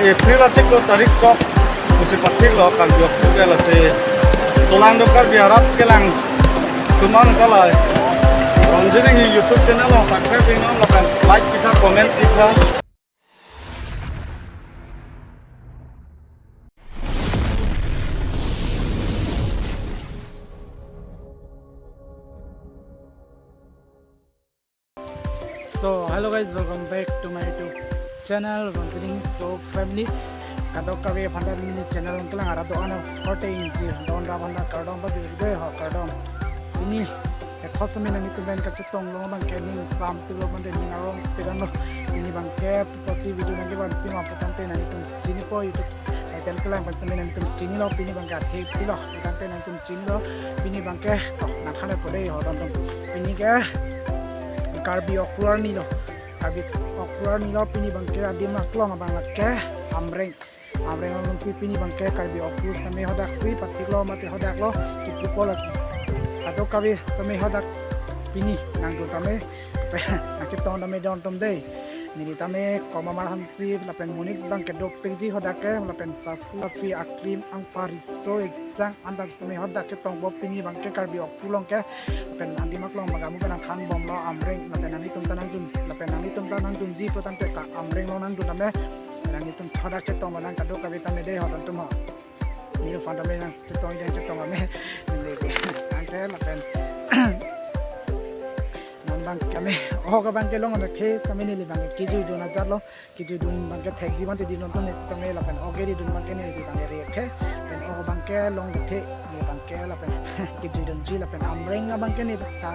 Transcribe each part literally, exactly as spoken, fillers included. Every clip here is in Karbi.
April achiklo tarik kok pusi pathiklo Karbi Oktober, lasi solangdo Karbi arat kelang atum an ta la Ronjini hi YouTube channel along subscribe pi non lapen like pitha, comment pitha. So hello guys, welcome back to my YouTube channel Ronjini So Family. Kadokave aphan ta neli channel kelang arat do-an akorte ingjir don ra aphan ta kardom pajir dei ho, kardom. Pini ke thos sami nanglitum pen kachetong long abang ke ning sam tilo mande ning arong pedan lo. Pini abang ke pusi video nangkevan pima putangte nanglitum chinipo, YouTube title kelang pen sami nanglitum chinilo, pini abang ke athe pilo putangte nanglitum chinilo. Pini abang ke to nangkhan po dei ho don don. Pini ke Karbi Oktober ni lo. Karbi Oktober ni lo, pini abang ke adim aklong abang lake Amreng. Amreng alongsi pini abang ke Karbi Oktober tame hodak si pathiklo mate hodak lo kipupo lasi. Kadokave tame hodak pini nangdun tame nangchetong tame don atum dei. Neli tame komat amat aphansi lapen monit abang ke dopikji hodak ke lapen safu afi akrim angpha riso ejang andak sami hodak chetongpo pini abang ke Karbi Oktober along ke. Lapen adim aklong abang amu pen nangkhan bomlo Amreng, lapen nanglitum ta nangdun, lapen nanglitum ta nangdunji putangte ka Amreng along nangdun tame. Nanglitum hodak chetong abang kadokave tame dei ho don atum ho. Neliphan tame nangchetong, nangchetong tame. Neli ke angke lapen non abang kami, oh, ke abang ke long ame ke sami neli abang ke kejui dun ajat lo. Kejui dun abang ke thekji mante di non atum ne tame lapen oke di dun abang ke neli abang ke react he. Pen oh abang ke long the, neli abang ke lapen kejui dunji lapen Amreng abang ke neli ta,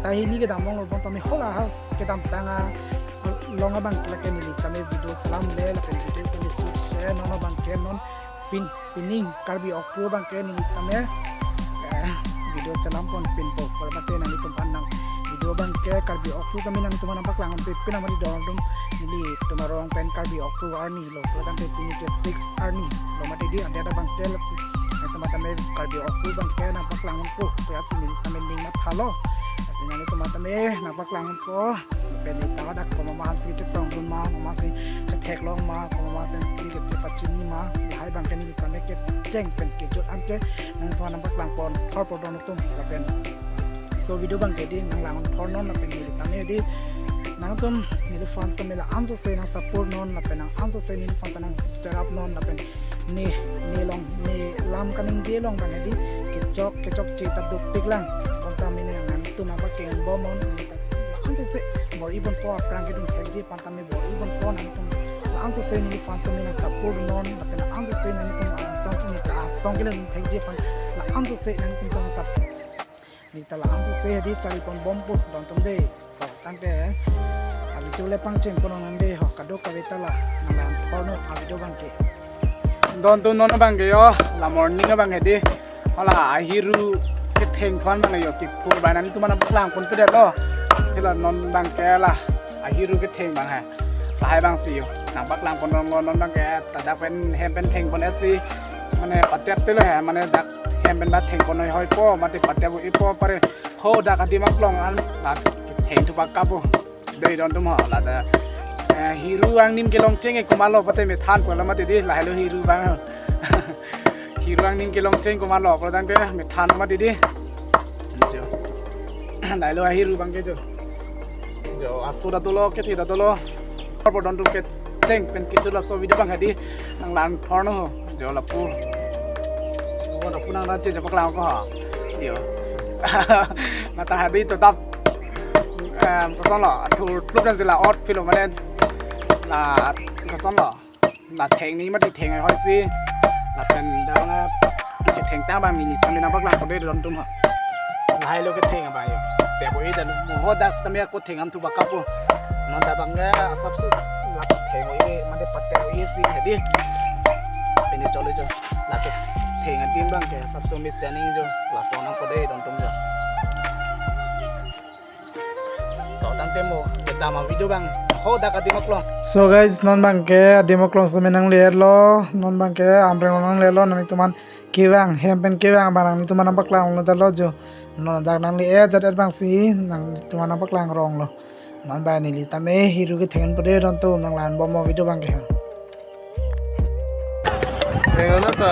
ta hini kedam long lo bon tame hola house kedam tang along abang ke lake neli tame video selam le lapen video selam shoot se non abang ke non pin pining Karbi Oktober abang ke neli tame, eh, video selam pon pinpo. Kalau mate nanglitum aphan nang video abang ke Karbi Oktober kami nanglitum aphan nangpaklang pin pin amari don atum nelitum arong pen Karbi Oktober arni lo. Kalau tangte pini ke six arni lo mate di ada ada abang ke nanglitum tame Karbi Oktober abang ke nangpaklang po. Kaya si neli tame ning mathalo. Tapi nanglitum tame nangpaklang po. Pini ta hodak komat amatsi chetong dun ma, komatsi chetheklong ma, komat amatsi kechepachini ma, lahai abang ke neli tame kecheng pen kejut anke nangtuan nangpaklang pon thor po don atum lapen. So video abang ke di nanglang thor non lapen neli tame di nangtum neliphan sami la-an sose nang support non lapen nang-an sose neliphan ta nang stir up non lapen ne, ne along, ne lam kaningje along abang ke di kechok kechokche ta dopik lang. Bonta mene nangtum abang ke bom non, ne ta la-an sose bor-i bompo aphrang kedun thekji aphan tame bor-i bompo nangtum la-an sose neliphan sami nang support non lapen la-an sose nangtum angsong ne ta angsong kele thekji aphan la-an sose nangtum ta nang support. Neli ta la-an sose di charli pon bompo don atum dei. Oh, tangte avideo le pangcheng pon nang dei ho kadokave ta la nanglang thor non avideo abang ke. Don atum non abang ke yo, la morning abang ke di. Hola ahiru ketheng thuan abang yo kipur abang nanglitum aphan nangpaklang pon pedetlo. Chila non abang ke la ahiru ketheng abang he. Lahai abang si yo nangpaklang pon rong lo non abang ke ta dak pen hem pen theng pon esi mane patep telo he mane dak hem pen ba theng pon hoi po mate patep ipo pare ho dak adim aklong an la theng thupak kapo dei don atum ho la da, eh, hiru angnim kelongcheng ke komatlo pate methan kola mate di lahelo hiru abang ho. Hiru angnim kelongcheng komatlo ko tangte methan mate di. Jo. Lahelo ahiru abang ke jo. Jo, aso ta dolo, kethe ta dolo. Apor don atum kecheng pen kejut laso video abang hadi nanglang thor non ho. Jo lapu. Oh, lapu nang raje jo paklang ko ha. Yo. Mata hadi to tap. Em, koson lo, athur plup dan sila ot pilo mane. La koson lo. La theng ni mati theng hoi si. Lapen dang ketheng tang abang neli sami nangpaklang pon dei don atum ha. Lahelo ketheng abang yo. Te bo i dan mo ho dak sitame ako theng an thupak kapo. Non ta abang ke asap sus la theng o i mate patep o i si hadi. Pini cholo jo. La ketheng adim abang ke asap so mi sianing jo. Laso nang pon dei don atum jo. To tangte mo kedam avideo abang ho dak adim aklong. So guys, non abang ke adim aklong sami nangle-etlo, non abang ke Amreng nangle-etlo, nanglitum aphan kevang, hem pen kevang abang nanglitum aphan nangpaklang lo dalo jo. Non dak nangle-et jat-et abang si nanglitum aphan nangpaklang rong lo. Non abang neli tame hiru ketheng pon dei don atum nanglang bom avideo abang ke. Hang on ta.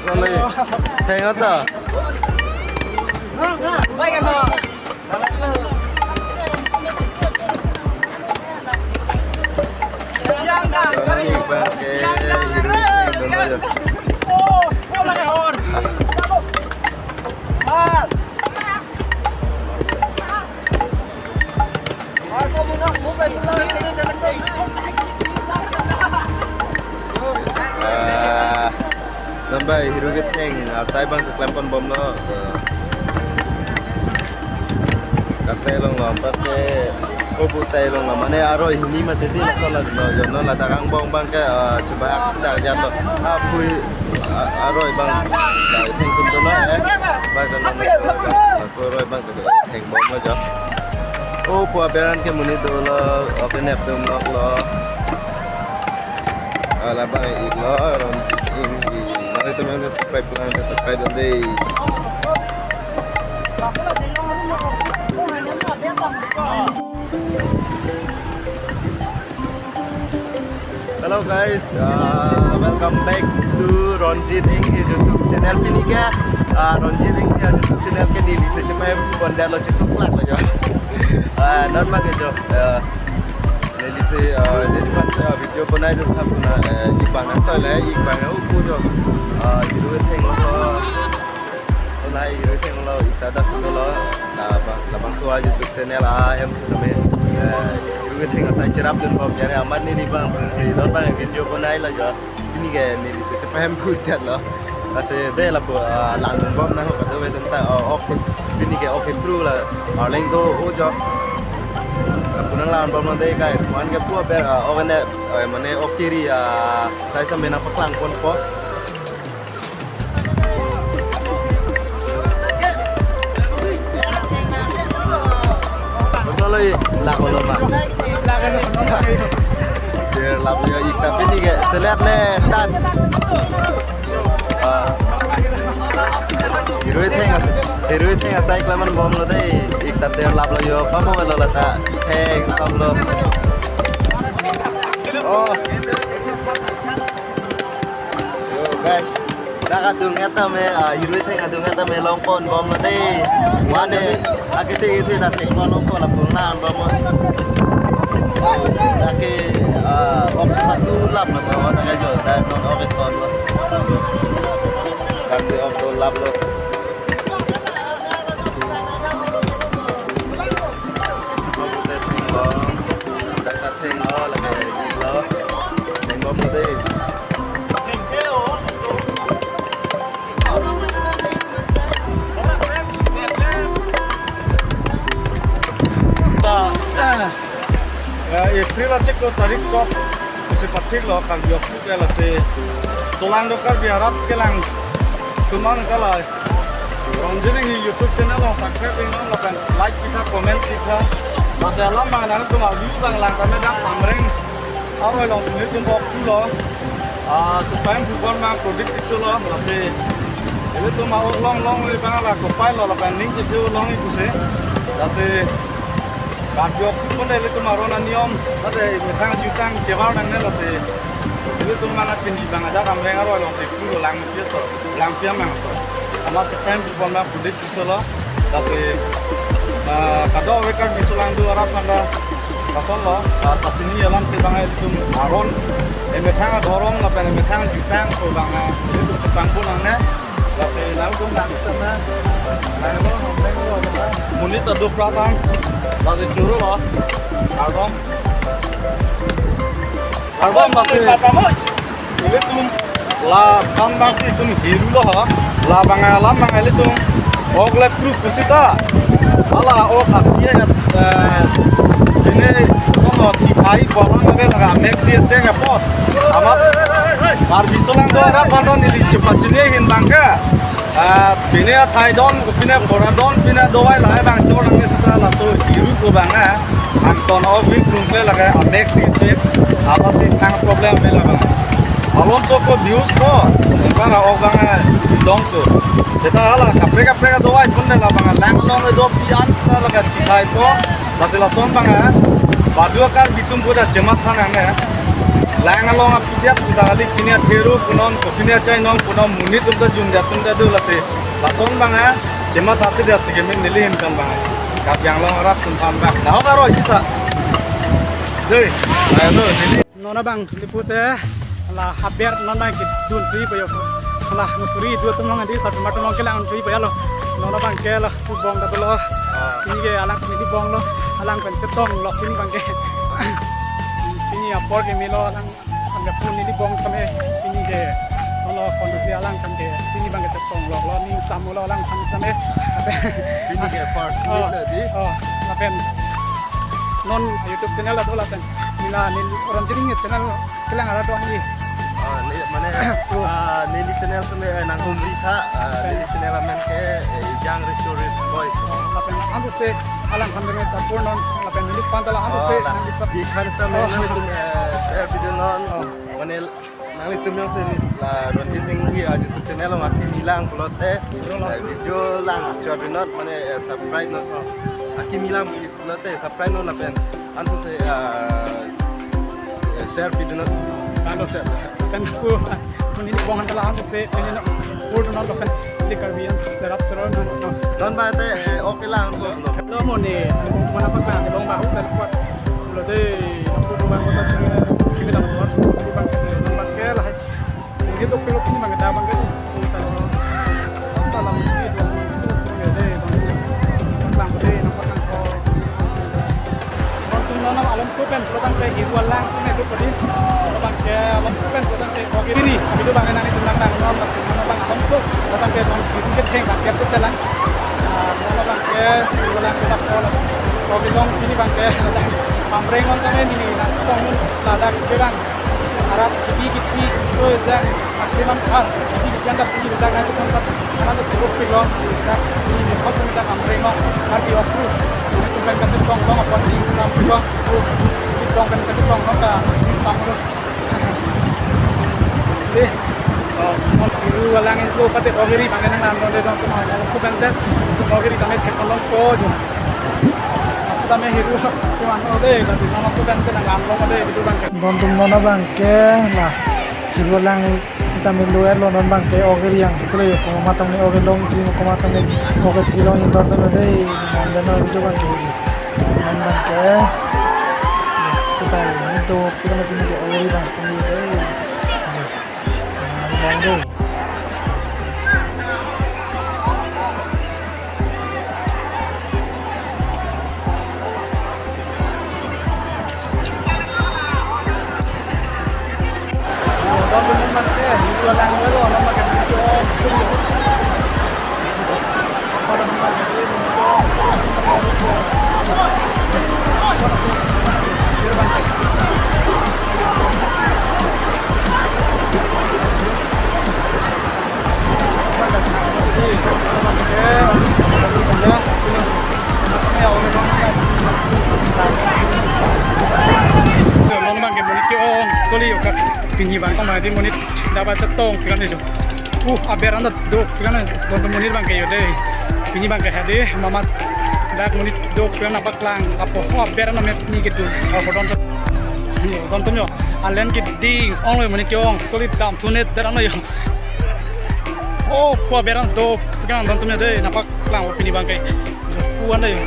Soloi, hang on ta. Orang ini bangke hero ini dulu ya. Ah, non bai hero ketheng asai bang si klempon bomlo. Eh, kate longlo, pake kobu tai longlo. Mane aroi hini mati di laso la no, yo non ladak angbong bangke, eh, coba ak ta jatlo. Ah, pui, ah, aroi bang. Dak ithengdun dolo, eh. Bang kan laso, laso aroi bang. Hang bomlo jo. Oh, pu aberan ke monit dolo, oke nep dum lok lo. Ala bang iklo, ron ing i. Nanglitum yang subscribe, lang subscribe dun dei. Hello guys, uh, welcome back to Ronjit Enghi YouTube channel. Pini ke, uh, Ronjit Enghi YouTube channel ke neli si chepahem pondetlo, chesuklaklo jo. Uh, non ma ke jo, uh, neli si, uh, neli aphan si, uh, video bonaidun tha puna, uh, ik bang nangtoile, ik bang nang uku jo. Uh, hero ketheng lo. Onai hero ketheng lo, ita dak si dolo. Labang, labangso a YouTube channel ahem kami, eh, hero ketheng asai cherapdun bom jare amat neli bang si non bang video bonailo jo. Pini ke neli si chepahem pudetlo. Lasi de lapu, ah, langdun bom nang ho kadokave dun ta, oh, ok. Pini ke ok hepru la arleng do o jo. Lapu nanglang bomlo dei guys. Mo-an ke pu aber, ah, ok ne, eh, mane ok kiri, ah, sai sa mena paklang ponpo. Soloi, lak-olo ma. Der lap yo ik ta pini ke selet le tan. Ah. Hero ketheng as-, hero ketheng asai klemman bomlo dei. Ik ta der laplo yo, pamu lo lata. Hey, stop lo. Oh. Yo, guys, dak adung eta me, ah, hero ketheng adung eta me longpon bomlo dei. Mane, akete ite na thekpon longpon lapu nang bomlo. Dak ke, ah, ok satu laplo to, dak ke jo, dak non ok tonlo. Dak si ok do laplo. Dak ta thenglo, lake iklo. Theng bomlo dei. Ta, eh, April achiklo tarik kok, isi pathiklo Karbi Oktober lasi. Solang do Karbi arat kelang tumang kalai. Ronjit Enghi YouTube channel along subscribe pi non lapen like pitha, comment pitha. Lasi alam bang nangtum a view bang lang kami dak Pamreng aroi along si nelitum ok pulo. Ah, chepahem pubom ma Prodip Tisso lo, lasi ilitum a ok longlongle bang la kopai lo lapen ning chephe longle pusi. Lasi Karbi Oktober pon ilitum aron aniom, mate methang jutang kevar nangne lasi. Ilitum mana pini bang ajak Pamreng aroi along si pulo lang piaso, lang piamang so. Amat chepahem pubom ma Prodip Tisso lo. Lasi, ah, kadokave Karbi Solang do arat aphanta kasonlo, ah, pachini alam si bang ilitum aron, emethang adhorom lapen emethang jutang ko bang, ah, ilitum chepangpo nangne. Lasi nangtum nang sana. Monit ta do pratang. Lasi churu lo. Kardom. Kardom lasi. Ilitum la kam bang si itum hero lo ha. La bang alam bang ilitum ok le pru pusita. Hala ok akia, eh, ini sono thi ai bolang ave laga mek si teng apot. Amat Karbi Solang do arat aphanta neli chepachini ahin bang ke. Ah, pine athai don, pine pora don, pine dovai lahai abang chor nangne seta laso hiru ko abang, ah, angton o bin plung kle lake amek si che, apa si thang problem me labang. Alonso ko views ko, engkara ok abang, ah, long ko. Seta hala kaprek kaprek dovai pun de labang, lang long do pi an seta lake chithai ko. Lasi lason abang, ah, badu akar bitum pu ta chematha nangne. Lang along apidiat pu ta kali kini atheru punon, kopine achai non punon, monit atum ta jun dia atum ta do lasi. Lason abang, ah, chematha ti dia si kemin neli hin kan abang. Kapiang long arap tum pan abang. Nahok aro sita. Dei, ayo no, neli. Non abang, di pute, la haber non abang kedun thui payo. La nusuri dua tum long adi, satu matum long kelang thui payo lo. Non abang ke la, bong da lo. Ah. Pini ke alang pini bong lo, alang pen chetong lo pini abang ke. Pini apor ke melo alang, sampai pun ini bong kami, pini ke, solo kondisi alang kan ke, pini abang ke chetong lo, lo ning sam lo alang sam sam eh. Pini ke first Oh, meet tadi. Oh, lapen. Non YouTube channel ado lapen. Nila neli Ranjit English channel kelang ara do ni. Ah, ni, mane, ah, neli channel seme, eh, nang humri tha, ah, neli channel amen ke, eh, Ejang Rich Rich Boy. Oh, lapen anso se alang kami support non, lapen neli fan ta la anso Oh, se la. Nang support. Di kan sta Oh. Nang itu, eh, share video non. Oh. Mane nanglitum yang seni la Ranjit English a YouTube channel along akimi lang pulote, Video lang. Eh, video lang chot non mane, eh, subscribe non. Oh. Akimi lang pulote subscribe non lapen anso se, eh, share video non. Kan Share. Kan pu, pun ini bong han ta la anso se, ini no, pur non lapen, ini Karbi yang serap serap non. Non ba te, eh, okay lang pulo. Lo mo ni, mana pa kan, bong ba hu kan kuat. Lo de, aku bukan kota kini, kini dalam luar, bukan kini dalam ke lah. Ini tuh pilot ini bang, ada bang kan, kita lo, kita dalam sini dua puluh satu, ya de, bang, bang de, nampak kan kok. Bang tuh nonam alam supen, lo bang ke hiru alang, sini tuh pedih, lo bang ke alam supen, lo bang ke kopi ini, itu bang nang itu nang nang non, bang alam su, lo bang ke non itu ke theng, bang ke tuh jalan. Ah, lo bang ke hiru alang kita kalau, kopi long ini bang ke, lo bang, pamreng on kami ini, nang tong ladak ke bang. Arap kipi kipi so jang akriman khar kipi kipi anda pini dak nang chukon kat, karena ada cukup pilong dak ini khos dak amreng long, tapi okru ini tuh kan kacetong long apa di samping long, di tong kan kacetong long ka di samping. Deh, oh, mau biru alang itu pati ogeri bang nang nang dong deh dong tuh mau supen deh, tuh ogeri kami thek long ko jo. Aku tame hiru cuma no deh, tapi nama tuh kan tenang nang long deh gitu bang. Don tum non abang ke, la, hiru alang sitame lo-et lo non abang ke ogeri yang sele yo, komat tame ogeri long ji, komat tame ogeri thilong ni don tum dei, non dei non video abang ke. Non abang ke, kita ini tuh, kita mau pindah ke ogeri abang sini dei. Ji. Nah, abang dei. Non abang ke monit ke-ong soli yo kak pini abang kong mati monit dapat chetong pikan itu. Uh, aber anda do pikan don monit abang ke yo deh. Pini abang ke hade mamat dak monit do pikan apa klang apa. Oh, aber anda met ni gitu. Oh, don tum yo. Don tum yo. Alen ke ding ong lo monit ke-ong soli dam thunet daran lo yo. Oh, kua beran do, pegang don tum ya deh, nampak lang pini abang ke. Kuan deh.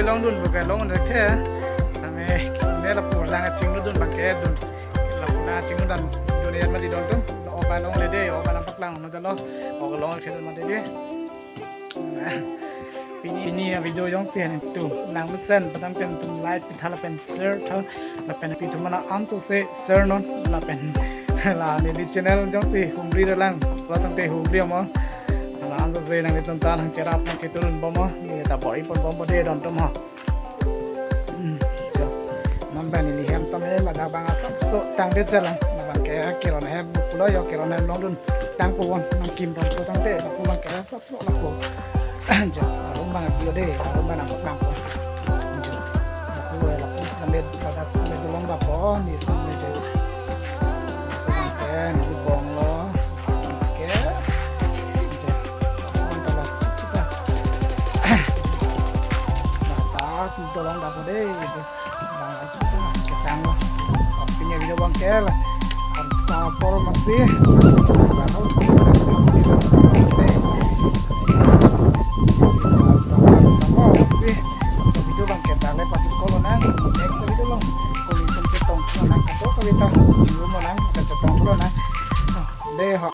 Longdun bukan long dek the. Tame ne lapu lang chinglu dun bangke dun. Lapu lang chinglu dan dun yat mati don tum. Oban ong le de, oban paklang no dalo. Oke long khe mati de. Pini, pini a-video jongsi han tu nang mesen patang pen tum like pitha lapen share tha lapen pi tum mana ansose share non lapen la neli channel jongsi humri lang patang te humri mo. La ansose nanglitum ta nang cherap nang cheturun bom mo. Neli ta bor-i pon bom bo de don tum ho. Hmm, so, non bang neli hem tame ladak bang asapso tangdet jalan. Labang ke kiron hem pulo yo, kiron hem longdun tang puwon nang kim don pu tangte lapu bang ke asapso lapu. Jo, along bang apilo de, along bang nang pang pu. Jo, lapu lapu sambil ladak sambil dulong lapu ni sambil jo. Lapu bang ke neli bong lo. Oke. Jo, on tala kita. Ladak dulong lapu de, jo. Bang, ketang lo. Pini a-video bang ke la. Kan sa por masih.